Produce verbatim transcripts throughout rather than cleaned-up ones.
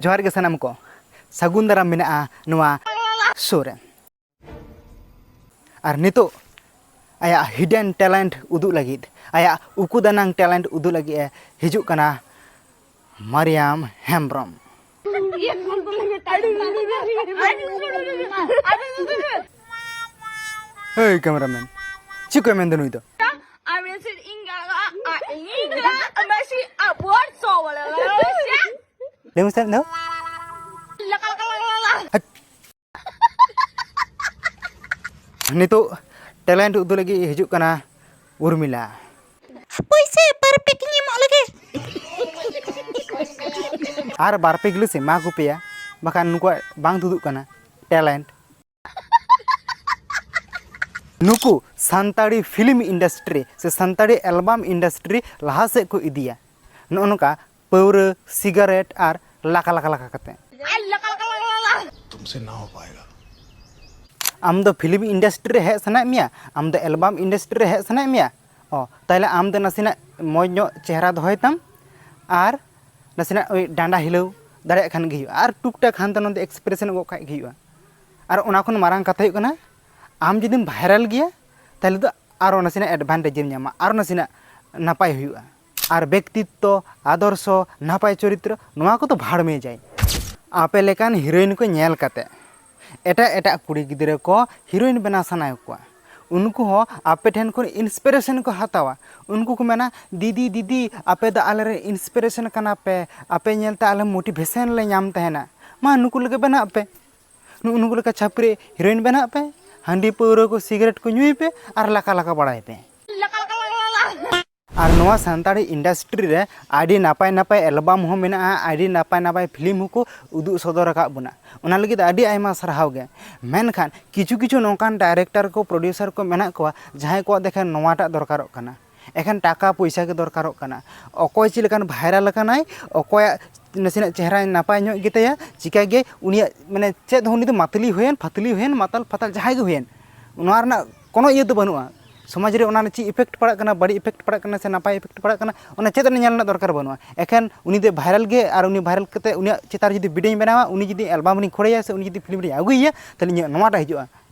ᱡᱚᱦᱟᱨ ᱜᱮ ᱥᱟᱱᱟᱢ ᱠᱚ, ᱥᱟᱹᱜᱩᱱ ᱫᱟᱨᱟᱢ ᱢᱮᱱᱟᱜᱼᱟ ᱱᱚᱣᱟ ᱥᱳ ᱨᱮ᱾ ᱟᱨ ᱱᱤᱛᱚᱜ ᱟᱭᱟᱜ ᱦᱤᱰᱮᱱ ᱴᱮᱞᱮᱱᱴ ᱩᱫᱩᱜ ᱞᱟᱹᱜᱤᱫ, ᱟᱭᱟᱜ ᱩᱠᱩ ᱫᱟᱱᱟᱝ ᱴᱮᱞᱮᱱᱴ ᱩᱫᱩᱜ ᱞᱟᱹᱜᱤᱫ ᱮ ᱦᱤᱡᱩᱜ ᱠᱟᱱᱟ ᱢᱟᱨᱤᱭᱟᱢ ᱦᱮᱢᱵᱨᱚᱢ᱾ ᱦᱮᱭ ᱠᱮᱢᱮᱨᱟᱢᱮᱱ, ᱪᱮᱫ ᱠᱚᱭ ᱢᱮᱱᱫᱟ ᱱᱩᱭ ᱫᱚ? ᱞᱟᱹᱭ ᱢᱮᱥᱮ ᱢᱤᱫ ᱫᱷᱟᱣ᱾ ᱦᱟᱴ᱾ ᱱᱤᱛᱚᱜ ᱴᱮᱞᱮᱱᱴ ᱩᱫᱩᱜ ᱞᱟᱹᱜᱤᱫ ᱦᱤᱡᱩᱜ ᱠᱟᱱᱟ ᱩᱨᱢᱤᱞᱟ᱾ ᱦᱟᱯᱳᱭ ᱥᱮ, ᱵᱟᱨ ᱯᱮᱠ ᱤᱧ ᱮᱢᱚᱜ ᱞᱮᱜᱮ᱾ ᱟᱨ ᱵᱟᱨ ᱯᱮ ᱜᱤᱞᱟᱹᱥ ᱮᱢᱟ ᱠᱚ ᱯᱮᱭᱟ, ᱵᱟᱠᱷᱟᱱ ᱱᱩᱠᱩᱣᱟᱜ ᱵᱟᱝ ᱛᱩᱫᱩᱜ ᱠᱟᱱᱟ ᱴᱮᱞᱮᱱᱴ᱾ ᱱᱩᱠᱩ ᱥᱟᱱᱛᱟᱲᱤ ᱯᱷᱤᱞᱢ ᱤᱱᱰᱟᱥᱴᱨᱤ ᱥᱮ ᱥᱟᱱᱛᱟᱲᱤ ᱮᱞᱵᱟᱢ ᱤᱱᱰᱟᱥᱴᱨᱤ ᱞᱟᱦᱟ ᱥᱮᱫ ᱠᱚ ᱤᱫᱤᱭᱟ᱾ ᱱᱚᱜᱼᱚ ᱱᱚᱝᱠᱟ ᱯᱟᱹᱣᱨᱟᱹ, ᱥᱤᱜᱟᱨᱮᱴ ᱟᱨ ᱞᱟᱠᱟ ᱞᱟᱠᱟ ᱞᱟᱠᱟ ᱠᱟᱛᱮ᱾ तुमसे ना हो पाएगा। ᱟᱢ ᱫᱚ ᱯᱷᱤᱞᱢ ᱤᱱᱰᱟᱥᱴᱨᱤ ᱨᱮ ᱦᱮᱡ ᱥᱟᱱᱟᱭᱮᱫ ᱢᱮᱭᱟ? ᱟᱢ ᱫᱚ ᱮᱞᱵᱟᱢ ᱤᱱᱰᱟᱥᱴᱨᱤ ᱨᱮ ᱦᱮᱡ ᱥᱟᱱᱟᱭᱮᱫ ᱢᱮᱭᱟ? ᱚ, ᱛᱟᱦᱞᱮ ᱟᱢ ᱫᱚ ᱱᱟᱥᱮᱱᱟᱜ ᱢᱚᱡᱽ ᱧᱚᱜ ᱪᱮᱦᱨᱟ ᱫᱚᱦᱚᱭ ᱛᱟᱢ ᱟᱨ ᱱᱟᱥᱮᱱᱟᱜ ᱳᱭ ᱰᱟᱸᱰᱟ ᱦᱤᱞᱟᱹᱣ ᱫᱟᱲᱮᱭᱟᱜ ᱠᱷᱟᱱ ᱜᱮ ᱦᱩᱭᱩᱜᱼᱟ, ᱟᱨ ᱴᱩᱠ ᱴᱟᱠ ᱦᱟᱱᱛᱮ ᱱᱚᱱᱛᱮ ᱮᱠᱥᱯᱨᱮᱥᱚᱱ ᱜᱚᱜ ᱠᱷᱟᱡ ᱜᱮ ᱦᱩᱭᱩᱜᱼᱟ᱾ ᱟᱨ ᱚᱱᱟ ᱠᱷᱚᱱ ᱢᱟᱨᱟᱝ ᱠᱟᱛᱷᱟ ᱦᱩᱭᱩᱜ ᱠᱟᱱᱟ, ᱟᱢ ᱡᱩᱫᱤᱢ ᱵᱷᱟᱭᱨᱟᱞ ᱜᱮᱭᱟ, ᱛᱟᱦᱞᱮ ᱫᱚ ᱟᱨᱚ ᱱᱟᱥᱮᱱᱟᱜ ᱮᱰᱵᱷᱟᱱᱴᱮᱡᱽ ᱮᱢ ᱧᱟᱢᱟ, ᱟᱨᱚ ᱱᱟᱥᱮᱱᱟᱜ ᱱᱟᱯᱟᱭ ᱦᱩᱭᱩᱜᱼᱟ᱾ ᱟᱨ ᱵᱮᱠᱛᱤᱛᱛᱚ, ᱟᱫᱚᱨᱥᱚ, ᱱᱟᱯᱟᱭ ᱪᱚᱨᱤᱛᱨᱚ, ᱱᱚᱣᱟ ᱠᱚᱫᱚ ᱵᱷᱟᱲᱢᱮ ᱡᱟᱭ᱾ ᱟᱯᱮ ᱞᱮᱠᱟᱱ ᱦᱤᱨᱳᱭᱤᱱ ᱠᱚ ᱧᱮᱞ ᱠᱟᱛᱮ ᱮᱴᱟᱜ ᱮᱴᱟᱜ ᱠᱩᱲᱤ ᱜᱤᱫᱽᱨᱟᱹ ᱠᱚ ᱦᱤᱨᱳᱭᱤᱱ ᱵᱮᱱᱟᱣ ᱥᱟᱱᱟᱭᱮᱫ ᱠᱚᱣᱟ᱾ ᱩᱱᱠᱩ ᱦᱚᱸ ᱟᱯᱮ ᱴᱷᱮᱱ ᱠᱷᱚᱱ ᱤᱱᱥᱯᱤᱨᱮᱥᱚᱱ ᱠᱚ ᱦᱟᱛᱟᱣᱟ᱾ ᱩᱱᱠᱩ ᱠᱚ ᱢᱮᱱᱟ, "ᱫᱤᱫᱤ, ᱫᱤᱫᱤ, ᱟᱯᱮ ᱫᱚ ᱟᱞᱮᱨᱮᱱ ᱤᱱᱥᱯᱤᱨᱮᱥᱚᱱ ᱠᱟᱱᱟ ᱯᱮ, ᱟᱯᱮ ᱧᱮᱞᱛᱮ ᱟᱞᱮ ᱢᱳᱴᱤᱵᱷᱮᱥᱚᱱ ᱞᱮ ᱧᱟᱢ ᱛᱟᱦᱮᱱᱟ᱾ ᱢᱟ, ᱱᱩᱠᱩ ᱞᱮᱠᱟ ᱵᱮᱱᱟᱜ ᱯᱮ, ᱱᱩᱜᱼᱩ ᱱᱩᱠᱩ ᱞᱮᱠᱟ ᱪᱷᱟᱹᱯᱨᱤ ᱦᱤᱨᱳᱭᱤᱱ ᱵᱮᱱᱟᱜ ᱯᱮ, ᱦᱟᱺᱰᱤ ᱯᱟᱹᱣᱨᱟᱹ ᱠᱚ ᱥᱤᱜᱟᱨᱮᱴ ᱠᱚ ᱧᱩᱭ ᱯᱮ ᱟᱨ ᱞᱟᱠᱟ ᱞᱟᱠᱟ ᱵᱟᱲᱟᱭ ᱯᱮ᱾" ᱟᱨ ᱱᱚᱣᱟ ᱥᱟᱱᱛᱟᱲᱤ ᱤᱱᱰᱟᱥᱴᱨᱤ ᱨᱮ ᱟᱹᱰᱤ ᱱᱟᱯᱟᱭ ᱱᱟᱯᱟᱭ ᱮᱞᱵᱟᱢ ᱦᱚᱸ ᱢᱮᱱᱟᱜᱼᱟ, ᱟᱹᱰᱤ ᱱᱟᱯᱟᱭ ᱱᱟᱯᱟᱭ ᱯᱷᱤᱞᱢ ᱦᱚᱸᱠᱚ ᱩᱫᱩᱜ ᱥᱚᱫᱚᱨ ᱟᱠᱟᱫ ᱵᱚᱱᱟ᱾ ᱚᱱᱟ ᱞᱟᱹᱜᱤᱫ ᱟᱹᱰᱤ ᱟᱭᱢᱟ ᱥᱟᱨᱦᱟᱣ ᱜᱮ᱾ ᱢᱮᱱᱠᱷᱟᱱ ᱠᱤᱪᱷᱩ ᱠᱤᱪᱷᱩ ᱱᱚᱝᱠᱟᱱ ᱰᱟᱭᱨᱮᱠᱴᱚᱨ ᱠᱚ, ᱯᱨᱚᱰᱭᱩᱥᱟᱨ ᱠᱚ ᱢᱮᱱᱟᱜ ᱠᱚᱣᱟ, ᱡᱟᱦᱟᱸᱭ ᱠᱚᱣᱟᱜ ᱫᱮᱠᱷᱮ ᱱᱚᱣᱟᱴᱟᱜ ᱫᱚᱨᱠᱟᱨᱚᱜ ᱠᱟᱱᱟ, ᱮᱠᱷᱮᱱ ᱴᱟᱠᱟ ᱯᱚᱭᱥᱟ ᱜᱮ ᱫᱚᱨᱠᱟᱨᱚᱜ ᱠᱟᱱᱟ᱾ ᱚᱠᱚᱭ ᱪᱮᱫ ᱞᱮᱠᱟᱱ ᱵᱷᱟᱭᱨᱟᱞ ᱟᱠᱟᱱᱟᱭ, ᱚᱠᱚᱭᱟᱜ ᱱᱟᱥᱮᱱᱟᱜ ᱪᱮᱦᱨᱟ ᱱᱟᱯᱟᱭ ᱧᱚᱜ ᱜᱮᱛᱟᱭᱟ, ᱪᱤᱠᱟᱹ ᱜᱮ ᱩᱱᱤᱭᱟᱜ, ᱢᱟᱱᱮ, ᱪᱮᱫ ᱦᱚᱸ, ᱩᱱᱤ ᱫᱚ ᱢᱟᱛᱞᱤ ᱦᱩᱭᱮᱱ, ᱯᱷᱟᱛᱞᱤ ᱦᱩᱭᱮᱱ, ᱢᱟᱛᱟᱞ ᱯᱷᱟᱛᱟᱞ ᱡᱟᱦᱟᱸᱭ ᱜᱮ ᱦᱩᱭᱮᱱ, ᱱᱚᱣᱟ ᱨᱮᱱᱟᱜ ᱠᱳᱱᱳ ᱤᱭᱟᱹ ᱫᱚ ᱵᱟᱹᱱᱩᱜᱼᱟ᱾ ᱥᱚᱢᱟᱡᱽ ᱨᱮ ᱚᱱᱟ ᱨᱮ ᱪᱮᱫ ᱤᱯᱷᱮᱠᱴ ᱯᱟᱲᱟᱜ ᱠᱟᱱᱟ, ᱵᱟᱹᱲᱤᱡ ᱤᱯᱷᱮᱠᱴ ᱯᱟᱲᱟᱜ ᱠᱟᱱᱟ ᱥᱮ ᱱᱟᱯᱟᱭ ᱤᱯᱷᱮᱠᱴ ᱯᱟᱲᱟᱜ ᱠᱟᱱᱟ, ᱚᱱᱟ ᱪᱮᱫ ᱨᱮ ᱧᱮᱞ ᱨᱮᱱᱟᱜ ᱫᱚᱨᱠᱟᱨ ᱵᱟᱹᱱᱩᱜᱼᱟ᱾ ᱮᱠᱷᱮᱱ ᱩᱱᱤ ᱫᱚ ᱵᱷᱟᱭᱨᱟᱞ ᱜᱮ, ᱟᱨ ᱩᱱᱤ ᱵᱷᱟᱭᱨᱟᱞ ᱠᱟᱛᱮ ᱩᱱᱤᱭᱟᱜ ᱪᱮᱛᱟᱱ ᱨᱮ ᱡᱩᱫᱤ ᱵᱷᱤᱰᱤᱭᱳᱧ ᱵᱮᱱᱟᱣᱟ, ᱩᱱᱤ ᱡᱩᱫᱤ ᱮᱞᱵᱟᱢ ᱨᱤᱧ ᱠᱷᱚᱲᱮᱭᱟ ᱥᱮ ᱩᱱᱤ ᱡᱩᱫᱤ ᱯᱷᱤᱞᱢ ᱨᱤᱧ ᱟᱹᱜᱩᱭᱮᱭᱟ, ᱛᱟᱦᱚᱞᱮ ᱤᱧᱟᱹᱜ ᱱᱚᱣᱟᱴᱟᱜ ᱦᱤᱡᱩᱜᱼᱟ,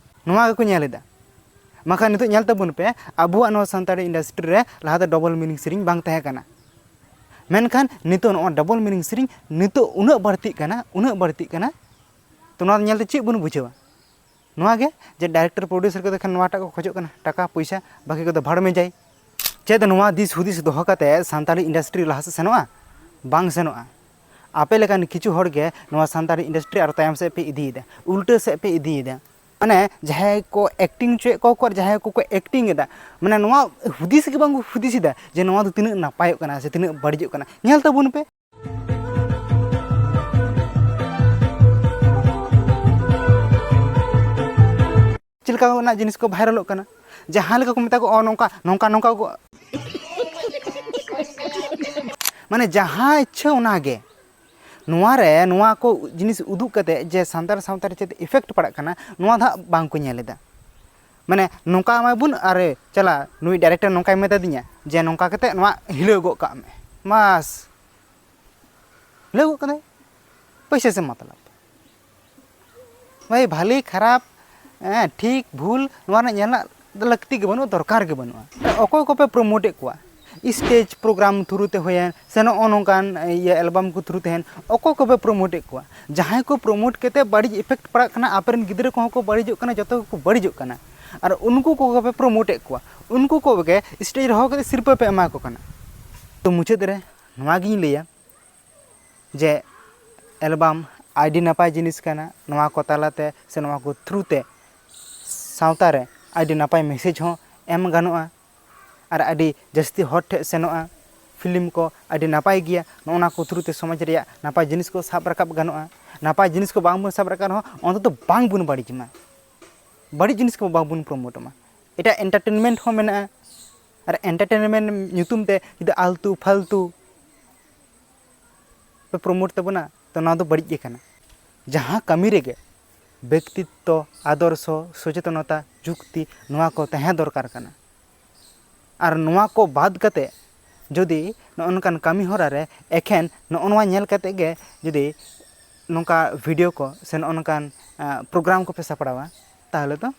ᱱᱚᱣᱟ ᱜᱮᱠᱚ ᱧᱮᱞ ᱮᱫᱟ᱾ ᱵᱟᱝᱠᱷᱟᱱ ᱱᱤᱛᱚᱜ ᱧᱮᱞ ᱛᱟᱵᱚᱱ ᱯᱮ, ᱟᱵᱚᱣᱟᱜ ᱱᱚᱣᱟ ᱥᱟᱱᱛᱟᱲᱤ ᱤᱱᱰᱟᱥᱴᱨᱤ ᱨᱮ ᱞᱟᱦᱟᱛᱮ ᱰᱚᱵᱚᱞ ᱢᱤᱱᱤᱝ ᱥᱮᱨᱮᱧ ᱵᱟᱝ ᱛᱟᱦᱮᱸ ᱠᱟᱱᱟ, ᱢᱮᱱᱠᱷᱟᱱ ᱱᱤᱛᱚᱜ ᱱᱚᱣᱟ ᱰᱚᱵᱚᱞ ᱢᱤᱱᱤᱝ ᱥᱮᱨᱮᱧ ᱱᱤᱛᱚᱜ ᱩᱱᱟᱹᱜ ᱵᱟᱹᱲᱛᱤᱜ ᱠᱟᱱᱟ, ᱩᱱᱟᱹᱜ ᱵᱟᱹᱲᱛᱤᱜ ᱠᱟᱱᱟ᱾ ᱛᱚ ᱱᱚᱣᱟ ᱧᱮᱞᱛᱮ ᱪᱮᱫ ᱵᱚᱱ ᱵᱩᱡᱷᱟᱹᱣᱟ? ᱱᱚᱣᱟ ᱜᱮ ᱡᱮ ᱰᱟᱭᱨᱮᱠᱴᱚᱨ ᱯᱨᱚᱰᱭᱩᱥᱟᱨ ᱠᱚᱫᱚ ᱠᱷᱟᱱ ᱱᱚᱣᱟᱴᱟᱜ ᱠᱚ ᱠᱷᱚᱡᱚᱜ ᱠᱟᱱᱟ, ᱴᱟᱠᱟ ᱯᱚᱭᱥᱟ, ᱵᱟᱹᱠᱤ ᱠᱚᱫᱚ ᱵᱷᱟᱲ ᱢᱮ ᱡᱟᱭ᱾ ᱪᱮᱫ ᱱᱚᱣᱟ ᱫᱤᱥ ᱦᱩᱫᱤᱥ ᱫᱚᱦᱚ ᱠᱟᱛᱮ ᱥᱟᱱᱛᱟᱲᱤ ᱤᱱᱰᱟᱥᱴᱨᱤ ᱞᱟᱦᱟ ᱥᱮᱫ ᱥᱮᱱᱚᱜᱼᱟ? ᱵᱟᱝ ᱥᱮᱱᱚᱜᱼᱟ᱾ ᱟᱯᱮ ᱞᱮᱠᱟᱱ ᱠᱤᱪᱷᱩ ᱦᱚᱲ ᱜᱮ ᱱᱚᱣᱟ ᱥᱟᱱᱛᱟᱲᱤ ᱤᱱᱰᱟᱥᱴᱨᱤ ᱟᱨᱚ ᱛᱟᱭᱚᱢ ᱥᱮᱫ ᱯᱮ ᱤᱫᱤᱭᱮᱫᱟ, ᱩᱞᱴᱟᱹ ᱥᱮᱫ ᱯᱮ ᱤᱫᱤᱭᱮᱫᱟ᱾ ᱢᱟᱱᱮ ᱡᱟᱦᱟᱸᱭ ᱠᱚ ᱮᱠᱴᱤᱝ ᱦᱚᱪᱚᱭᱮᱫ ᱠᱚᱣᱟ ᱠᱚ ᱟᱨ ᱡᱟᱦᱟᱸᱭ ᱠᱚᱠᱚ ᱮᱠᱴᱤᱝ ᱮᱫᱟ, ᱢᱟᱱᱮ ᱱᱚᱣᱟ ᱦᱩᱫᱤᱥ ᱜᱮ ᱵᱟᱝ ᱠᱚ ᱦᱩᱫᱤᱥ ᱮᱫᱟ ᱡᱮ ᱱᱚᱣᱟ ᱫᱚ ᱛᱤᱱᱟᱹᱜ ᱱᱟᱯᱟᱭᱚᱜ ᱠᱟᱱᱟ ᱥᱮ ᱛᱤᱱᱟᱹᱜ ᱵᱟᱹᱲᱤᱡᱚᱜ ᱠᱟᱱᱟ᱾ ᱧᱮᱞ ᱛᱟᱵᱚᱱ ᱯᱮ᱾ ᱪᱮᱫ ᱞᱮᱠᱟ ᱨᱮᱱᱟᱜ ᱡᱤᱱᱤᱥ ᱠᱚ ᱵᱷᱟᱭᱨᱟᱞᱚᱜ ᱠᱟᱱᱟ, ᱡᱟᱦᱟᱸ ᱞᱮᱠᱟ ᱠᱚ ᱢᱮᱛᱟ ᱠᱚᱣᱟ, "ᱚ, ᱱᱚᱝᱠᱟ, ᱱᱚᱝᱠᱟ, ᱱᱚᱝᱠᱟ ᱠᱚ", ᱢᱟᱱᱮ ᱡᱟᱦᱟᱸ ᱤᱪᱪᱷᱟᱹ ᱚᱱᱟ ᱜᱮ᱾ ᱱᱚᱣᱟ ᱨᱮ, ᱱᱚᱣᱟ ᱠᱚ ᱡᱤᱱᱤᱥ ᱩᱫᱩᱜ ᱠᱟᱛᱮ ᱡᱮ ᱥᱟᱱᱛᱟᱲ ᱥᱟᱶᱛᱟ ᱨᱮ ᱪᱮᱫ ᱤᱯᱷᱮᱠᱴ ᱯᱟᱲᱟᱜ ᱠᱟᱱᱟ, ᱱᱚᱣᱟ ᱫᱚ ᱦᱟᱸᱜ ᱵᱟᱝ ᱠᱚ ᱧᱮᱞ ᱮᱫᱟ᱾ ᱢᱟᱱᱮ ᱱᱚᱝᱠᱟ ᱮᱢᱟᱭ ᱵᱚᱱ, ᱟᱨᱮ ᱪᱟᱞᱟ, ᱱᱩᱭ ᱰᱟᱭᱨᱮᱠᱴᱚᱨ ᱱᱚᱝᱠᱟᱭ ᱢᱮᱛᱟ ᱫᱤᱧᱟ ᱡᱮ ᱱᱚᱝᱠᱟ ᱠᱟᱛᱮ ᱱᱚᱣᱟ ᱦᱤᱞᱟᱹᱣ ᱜᱚᱫ ᱠᱟᱜ ᱢᱮ, ᱵᱟᱥ᱾ ᱦᱤᱞᱟᱹᱣ ᱜᱚᱫ ᱠᱟᱫᱟᱭ, ᱯᱚᱭᱥᱟ ᱥᱮ ᱢᱚᱛᱞᱚᱵ᱾ ᱵᱷᱟᱭ, ᱵᱷᱟᱞᱮ ᱠᱷᱟᱨᱟᱯ, ᱦᱮᱸ, ᱴᱷᱤᱠ ᱵᱷᱩᱞ, ᱱᱚᱣᱟ ᱨᱮᱱᱟᱜ ᱧᱮᱞ ᱨᱮᱱᱟᱜ ᱫᱚ ᱞᱟᱹᱠᱛᱤ ᱜᱮ ᱵᱟᱹᱱᱩᱜᱼᱟ, ᱫᱚᱨᱠᱟᱨ ᱜᱮ ᱵᱟᱹᱱᱩᱜᱼᱟ᱾ ᱚᱠᱚᱭ ᱠᱚᱯᱮ ᱯᱨᱳᱢᱳᱴ ᱮᱫ ᱠᱚᱣᱟ? ᱥᱴᱮᱡᱽ ᱯᱨᱳᱜᱨᱟᱢ ᱛᱷᱨᱩ ᱛᱮ ᱦᱩᱭᱮᱱ, ᱥᱮ ᱱᱚᱜᱼᱚ ᱱᱚᱝᱠᱟᱱ ᱤᱭᱟᱹ ᱮᱞᱵᱟᱢ ᱠᱚ ᱛᱷᱨᱩ ᱛᱮ ᱦᱩᱭᱮᱱ, ᱚᱠᱚᱭ ᱠᱚᱯᱮ ᱯᱨᱳᱢᱳᱴ ᱮᱫ ᱠᱚᱣᱟ? ᱡᱟᱦᱟᱸᱭ ᱠᱚ ᱯᱨᱳᱢᱳᱴ ᱠᱟᱛᱮ ᱵᱟᱹᱲᱤᱡ ᱤᱯᱷᱮᱠᱴ ᱯᱟᱲᱟᱜ ᱠᱟᱱᱟ, ᱟᱯᱮ ᱨᱮᱱ ᱜᱤᱫᱽᱨᱟᱹ ᱠᱚᱦᱚᱸ ᱠᱚ ᱵᱟᱹᱲᱤᱡᱚᱜ ᱠᱟᱱᱟ, ᱡᱚᱛᱚ ᱜᱮᱠᱚ ᱵᱟᱹᱲᱤᱡᱚᱜ ᱠᱟᱱᱟ, ᱟᱨ ᱩᱱᱠᱩ ᱠᱚᱜᱮ ᱯᱮ ᱯᱨᱳᱢᱳᱴ ᱮᱫ ᱠᱚᱣᱟ, ᱩᱱᱠᱩ ᱠᱚᱜᱮ ᱥᱴᱮᱡᱽ ᱨᱮ ᱦᱚᱦᱚ ᱠᱟᱛᱮ ᱥᱤᱨᱯᱟᱹ ᱯᱮ ᱮᱢᱟ ᱠᱚ ᱠᱟᱱᱟ᱾ ᱛᱚ ᱢᱩᱪᱟᱹᱫ ᱨᱮ ᱱᱚᱣᱟ ᱜᱤᱧ ᱞᱟᱹᱭᱟ, ᱡᱮ ᱮᱞᱵᱟᱢ ᱟᱹᱰᱤ ᱱᱟᱯᱟᱭ ᱡᱤᱱᱤᱥ ᱠᱟᱱᱟ᱾ ᱱᱚᱣᱟ ᱠᱚ ᱛᱟᱞᱟᱛᱮ ᱥᱮ ᱱᱚᱣᱟ ᱠᱚ ᱛᱷᱨᱩ ᱛᱮ ᱥᱟᱶᱛᱟ ᱨᱮ ᱟᱹᱰᱤ ᱱᱟᱯᱟᱭ ᱢᱮᱥᱮᱡᱽ ᱦᱚᱸ ᱮᱢ ᱜᱟᱱᱚᱜᱼᱟ ᱟᱨ ᱟᱹᱰᱤ ᱡᱟᱹᱥᱛᱤ ᱦᱚᱲ ᱴᱷᱮᱱ ᱥᱮᱱᱚᱜᱼᱟ᱾ ᱯᱷᱤᱞᱢ ᱠᱚ ᱟᱹᱰᱤ ᱱᱟᱯᱟᱭ ᱜᱮᱭᱟ, ᱱᱚᱜᱼᱚ ᱱᱚᱣᱟ ᱠᱚ ᱛᱷᱨᱩ ᱛᱮ ᱥᱚᱢᱟᱡᱽ ᱨᱮᱭᱟᱜ ᱱᱟᱯᱟᱭ ᱡᱤᱱᱤᱥ ᱠᱚ ᱥᱟᱵ ᱨᱟᱠᱟᱵ ᱜᱟᱱᱚᱜᱼᱟ᱾ ᱱᱟᱯᱟᱭ ᱡᱤᱱᱤᱥ ᱠᱚ ᱵᱟᱝ ᱵᱚᱱ ᱥᱟᱵ ᱨᱟᱠᱟᱵ ᱨᱮᱦᱚᱸ ᱚᱱᱛᱚᱛᱚ ᱵᱟᱝ ᱵᱚᱱ ᱵᱟᱹᱲᱤᱡ ᱢᱟ, ᱵᱟᱹᱲᱤᱡ ᱡᱤᱱᱤᱥ ᱠᱚ ᱵᱟᱝ ᱵᱚᱱ ᱯᱨᱳᱢᱳᱴ ᱢᱟ᱾ ᱮᱴᱟᱜ ᱮᱱᱴᱟᱨᱴᱮᱱᱢᱮᱱᱴ ᱦᱚᱸ ᱢᱮᱱᱟᱜᱼᱟ, ᱟᱨ ᱮᱱᱴᱟᱨᱴᱮᱱᱢᱮᱱᱴ ᱧᱩᱛᱩᱢ ᱛᱮ ᱡᱩᱫᱤ ᱟᱞᱛᱩ ᱯᱷᱟᱞᱛᱩ ᱯᱮ ᱯᱨᱳᱢᱳᱴ ᱛᱟᱵᱚᱱᱟ, ᱛᱚ ᱱᱚᱣᱟ ᱫᱚ ᱵᱟᱹᱲᱤᱡ ᱜᱮ ᱠᱟᱱᱟ᱾ ᱡᱟᱦᱟᱸ ᱠᱟᱹᱢᱤ ᱨᱮᱜᱮ ᱵᱮᱠᱛᱤᱛᱛᱚ, ᱟᱫᱚᱨᱥᱚ, ᱥᱚᱪᱮᱛᱚᱱᱚᱛᱟ, ᱡᱩᱠᱛᱤ, ᱱᱚᱣᱟ ᱠᱚ ᱛᱟᱦᱮᱸ ᱫᱚᱨᱠᱟᱨ ᱠᱟᱱᱟ᱾ ᱟᱨ ᱱᱚᱣᱟ ᱠᱚ ᱵᱟᱫ ᱠᱟᱛᱮ ᱡᱩᱫᱤ ᱱᱚᱜᱼᱚ ᱱᱚᱝᱠᱟᱱ ᱠᱟᱹᱢᱤ ᱦᱚᱨᱟ ᱨᱮ ᱮᱠᱷᱮᱱ ᱱᱚᱜᱼᱚ ᱱᱚᱣᱟ ᱧᱮᱞ ᱠᱟᱛᱮ ᱜᱮ ᱡᱩᱫᱤ ᱱᱚᱝᱠᱟ ᱵᱷᱤᱰᱤᱭᱳ ᱠᱚ ᱥᱮ ᱱᱚᱜᱼᱚ ᱱᱚᱝᱠᱟᱱ ᱯᱨᱳᱜᱨᱟᱢ ᱠᱚᱯᱮ ᱥᱟᱯᱲᱟᱣᱟ, ᱛᱟᱦᱚᱞᱮ ᱫᱚ